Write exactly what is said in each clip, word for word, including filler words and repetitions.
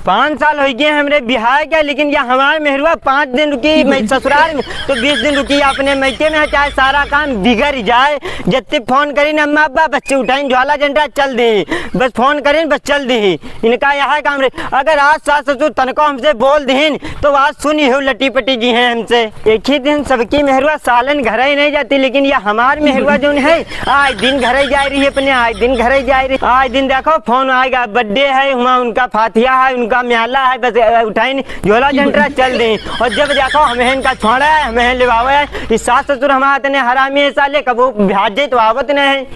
पाँच साल होइ गए हमरे बिहाय के, लेकिन या हमार मेहरुआ पाँच दिन रुकी मैं ससुरार में, तो बीस दिन रुकी अपने मइके में, चाहे सारा काम बिगड़ जाए। जत्ते फोन करी न अम्मा अब्बा, बच्चे उठाइन, झोला झंटा, चल दी। बस फोन करी न, बस चल दी। इनका यह काम रहे। अगर आज सास ससुर तनको हमसे बोल दीन, तो आज सुनी हो लटी पटी जी हैं हमसे। एक ही दिन सबकी मेहरुआ सालन घरे नहीं जाती, लेकिन या हमार मेहरुआ जौन है, आए दिन घरे जाए रही अपने, आए दिन घरे जाए रही। आए दिन देखो फोन आएगा, birthday है, हुआ उनका फातिया है, उनका म्याला है, बस, अ, उठाइन, झोला झंटा, चल दी। और जब देखो हमें इनका छोड़ा है, हमें लेवावे है। इस सास ससुर हमारे इतने हरामी है साले, कबो ब्याज जाए तो आवत नहीं है।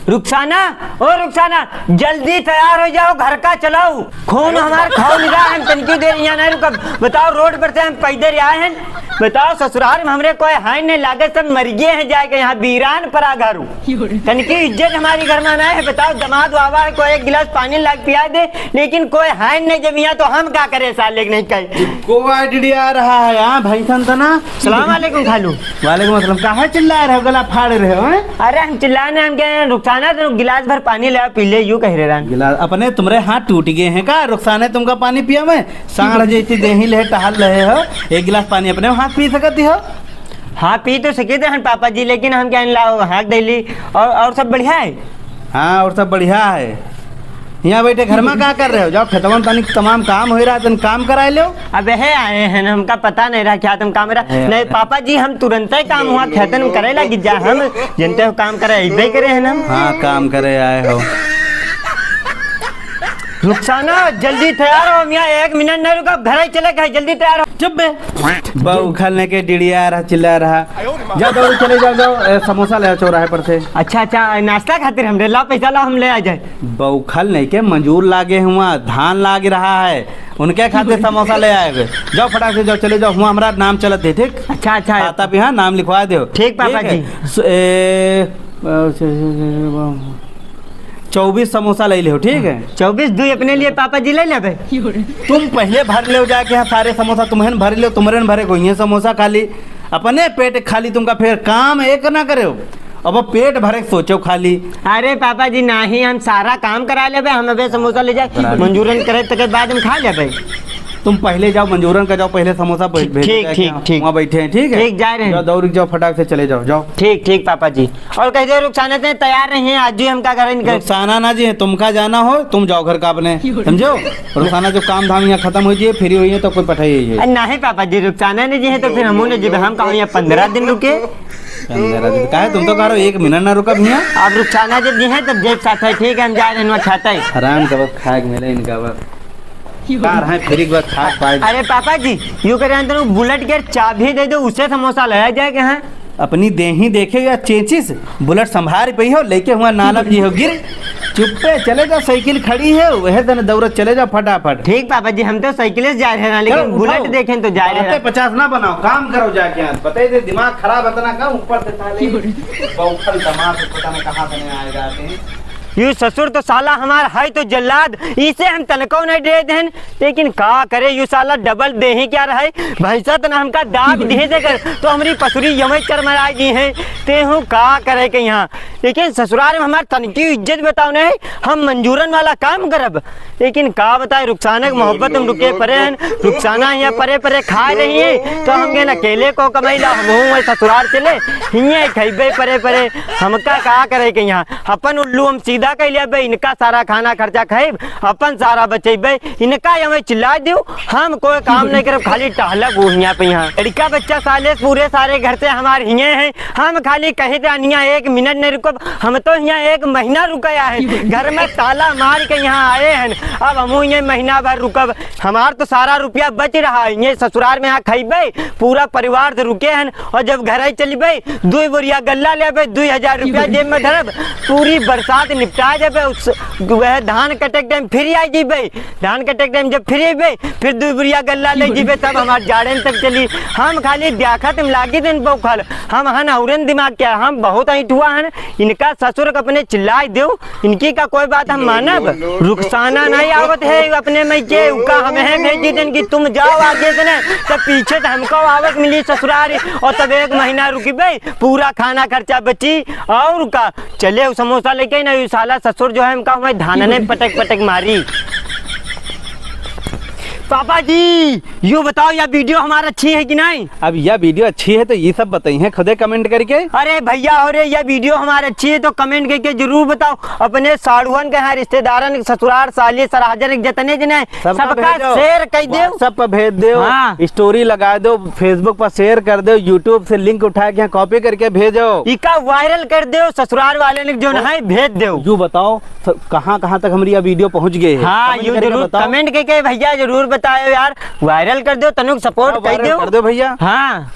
रुखसाना, ओ रुखसाना, जल्दी तैयार होइ जाओ, घर का चलाओ। खून हमार खौल रहा है, हम तनिकी देर यहाँ नहीं रुकब। बताओ, रोड पर से हम पैदल आए हैं। बताओ, ससुरार में हमरे कोई है नहीं, लागे सब मर गए हैं जाके, यहाँ बीरान परा घर। तनिकी इज्जत हमारी घर में ना है। बताओ, दमाद आवा है, कोई एक गिलास पानी लाके पिया दे, लेकिन कोई है नहीं जब यहाँ, तो हम का करे साले के नहीं कहे। को आइडिया आ रहा है, हाँ, भैंसन तना। सलाम वालेकुम खालू। वालेकुम अस्सलाम। काहे चिल्ला रहे हो, गला फाड़ रहे हो, हैं? अरे हम चिल्ला नहीं, हम कहे रुखसाना तो गिलास भर पानी ले पी ले, यूं कह रहे रहन। गिलास अपने तुम्हरे हाथ टूट गए हैं का? रुखसाने तुमका पानी पिया में? सांड जैसी देही ले टहल रहे हो, एक गिलास पानी अपने हाथ पी सकती हो? हाँ, पी तो सके थे हन पापा जी, लेकिन हम क्या लाओ हाँक देली। और, और सब बढ़िया है? हाँ, और सब बढ़िया है। यहाँ बैठे घर में का कर रहे हो? जाओ खेतवन तनी तमाम काम हो रहा है, तनी काम कराए लो। अब हे आए हैं, हमका पता नहीं रहा क्या तुम काम रहा। हे नहीं आए। पापा जी, हम तुरंत ही काम हुआ खेतन में करे लगी जा, हम जनते हो काम करे अइबे करे हैं हम। हाँ, काम करे आए हो। रुखसाना, जल्दी तैयार हो, हम यहाँ एक मिनट नहीं रुका, घर ही चले गए, जल्दी तैयार हो। चुप बे। बउखल नहीं के डिड़िया रहा, चिल्ला रहा। जा दौड़ चले जाओ, जाओ, ए, समोसा ले आओ चौराहे पर से। अच्छा, अच्छा, नाश्ता खातिर हमरे ला पैसा ला, हम ले आ जाए। बउखल नहीं के मजूर लागे हुआ, धान लाग रहा है, उनके खातिर समोसा ले आए बे। जाओ फटाक से जाओ, चले जाओ, हुआ हमारा नाम चलत है, ठीक? अच्छा, अच्छा। खाता भी हाँ, नाम लिखवा दो। ठीक, पापा ठीक है? जी। स-, ए, अ, स-, स-, स-, चउबीस समोसा ले लियो, ठीक है? चउबीस दुई अपने लिए पापा जी ले लेबे। तुम पहले भर ले जाके यहाँ सारे समोसा, तुम्हें भर ले, तुम्हरे भरे को ये समोसा खाली, अपने पेट खाली, तुमका फिर काम एक ना करे। अब पेट भरे के सोचो खाली। अरे पापा जी, नाही, हम सारा काम करा लेबे, हम अबे समोसा ले जाए, करा ले। मंजूरन करे तके बाद हम खा लेबे। तुम पहले जाओ, मंजूरन का जाओ, पहले समोसा भे-, ठीक, भेजो ठीक, जाके, ठीक, ठीक। वहाँ बैठे हैं, ठीक है? ठीक, जा रहे हैं। जाओ, दौड़ के जाओ, फटाक से चले जाओ, जाओ। ठीक, ठीक पापा जी। और कह दे रुखसाना से तैयार रही हैं, आज ही हमका घर इनका रुखसाना ना जी, तुमका जाना हो, तुम जाओ घर का अपने, समझो? रुखसाना जो काम धाम यहाँ खत्म हो जाए, फ्री हुई है तो कोई पठाई है। अरे नहीं पापा जी, रुखसाना ने जी है तो फिर हमहू ने जी, हम कहूँ यहाँ पन्द्रह दिन रुके। पन्द्रह दिन? काहे, तुम तो कह रहे हो एक मिनट ना रुका भैया। अब रुखसाना जब जी है तब जेब साथ है, ठीक है, हम जा रहे हैं, वहाँ खाता है। हराम का बस खाए के मिले इनका बस। कार है, फ्री के बस खा पाए। अरे पापा जी, यूं करे हैं तो बुलेट के चाबी दे दो, उसे समोसा ले आ जाए के हैं। अपनी देही देखे या चेंचिस, बुलेट संभार पई हो, लेके हुआ नालब जी हो गिर। चुप्पे चले जाओ, साइकिल खड़ी है, वह दन दौड़त चले जाओ फटाफट। ठीक पापा जी, हम तो साइकिल से जा रहे हैं ना, लेकिन चलो, बुलेट उठाओ। देखें तो जा रहे हैं। बातें पचास ना बनाओ, काम करो जाके। आज बताइए, दिमाग खराब है इतना, का ऊपर से साले बौखल दमाद पता नहीं कहाँ से नहीं आए जाते हैं। यू ससुर तो साला हमार है तो जल्लाद, इसे हम तनको नहीं दे देन। लेकिन का करे, यू साला डबल देही क्या रहे, भैंसा तो ना हमका दाब दिहे देकर, तो हमरी पसुरी यमई चरमराई दी है। ते हूँ का करे के यहाँ, लेकिन ससुराल में हमार तनकी इज्जत बताओ नहीं, हम मंजूरन वाला काम करब। लेकिन का बताए, रुखसाना के मोहब्बत में रुके परे हैं, रुखसाना यहाँ परे परे खा रही है, तो हम कहना अकेले को कमाई ला, हम हूँ ससुराल चले, हियाँ खैबे परे परे, हमका का करे के यहाँ, अपन उल्लू हम सीधा कह लिया बे, इनका सारा खाना खर्चा खाइब, अपन सारा बचेबे, इनका हमें चिल्ला दियो, हम कोई काम नहीं करब, खाली टहलब वो हियाँ पे यहाँ। लड़का बच्चा साले पूरे सारे घर से हमारे हिये हैं, हम खाली कहे थे हियाँ एक मिनट नहीं रुकब, हम तो हियाँ एक महीना रुके आए हैं, घर में ताला मार के यहाँ आए हैं, अब हम ये महीना भर रुकब, हमार तो सारा रुपया बच रहा है, ये ससुराल में यहाँ खैबे, पूरा परिवार से रुके हैं, और जब घर आई चलबे, दुई बोरिया गल्ला लेबे, दुई हजार रुपया जेब में धरब, पूरी बरसात का जब उस, वह धान कटे के टाइम फिर आई जीबे, धान कटे के टाइम जब फिर अइबे, फिर दुइ बुरिया गल्ला ले जीबे, तब हमार जाड़े में तब चली। हम खाली देखत में लागी दिन बौखल, हम हन औरन दिमाग क्या, हम बहुत ऐंठुआ हन। इनका ससुर के अपने चिल्लाए देउ, इनकी का कोई बात हम मानब? रुखसाना नहीं आवत है अपने मइके, उका हमें भेजी देन कि तुम जाओ आगे से न, तब पीछे से हमको आवक मिली ससुरारी, और तब एक महीना रुकिबे, पूरा खाना खर्चा बची। और का चले उ समोसा लेके ना, यू साला ससुर जो है हमका हमें धानने पटक पटक मारी। पापा जी, यू बताओ, या video हमार अच्छी है कि नहीं? अब या video अच्छी है तो ये सब बताइए खुदे comment करके। अरे भइया, अरे या video हमार अच्छी है तो comment करके जरूर बताओ। अपने साढ़ुअन के यहाँ, रिश्तेदारन के, ससुरार, साली, सराजन के जतने जने, सबका सबका भेजो। Share कर देउ। WhatsApp पर भेज देउ। हाँ। Story लगा देउ, Facebook पर share कर देउ, YouTube से link उठा के यहाँ copy करके भेजो। इका viral कर देउ, ससुरार वाले ने जो और नहीं भेज देउ। यू बताओ, स-, कहाँ कहाँ तक हमरी या video पहुँच गए है? हाँ, comment यू करके जरूर बताओ। Comment करके भइया जरूर बतायो यार, viral कर देउ, तनुक support हाँ, कर viral देउ। कर देउ भइया। हाँ।